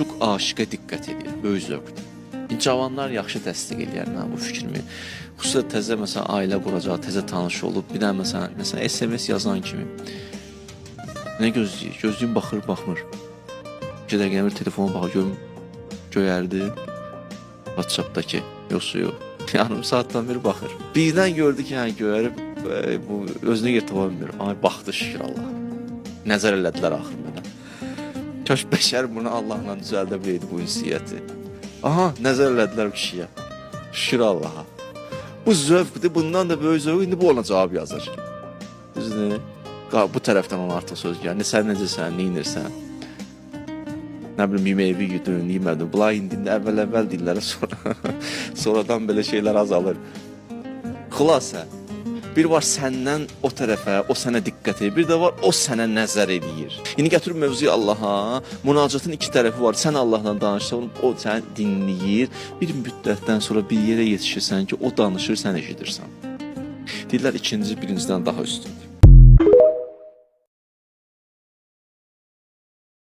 Məşuq aşiqə diqqət edir. Böyük zövqdür. Cavanlar yaxşı təsdiq eləyər mənim bu fikrimi. Xüsusilə təzə məsələn ailə quracaq, təzə tanış olub, bir dənə məsələn SMS yazan kimi. Nə gözləyir? Gözləyir, baxır, baxmır. 2 dəqiqə bir telefona baxır, görüm göyərdi. WhatsApp-dakı, yoxsa yox. Yarım saatdan bir baxır. Birdən gördü ki, hə göyərib, bu özünə yer tapa bilmir. Ay baxdı, şükür Allaha. Nəzər elədilər axır mənə. Kaş bəşər bunu Allahla düzəldə biləydi bu ünsiyyəti. Aha, nəzər elədilər kişiyə. Şükür Allaha. Bu zövqdür, bundan da böyük zövq. İndi bu ona cavab yazır. Düzdür? Bu tərəfdən ona artıq söz gəlir. Sən necəsən, nə edirsən? Nə bilim, yeməyi yedin, yemədin. Bunlar indi əvvəl-əvvəl dillərə sonra sonradan belə şeylər azalır. Xülasə, bir var səndən o tərəfə, o sənə diqqət edir. Bir də var o sənə nəzər eləyir. İndi gətir mövzuyu Allaha. Münacatın iki tərəfi var. Sən Allahla danışsan, o səni dinləyir. Bir müddətdən sonra bir yerə yetişirsən ki, o danışır, sən eşidirsən. Deyirlər ikinci birincidən daha üstündür.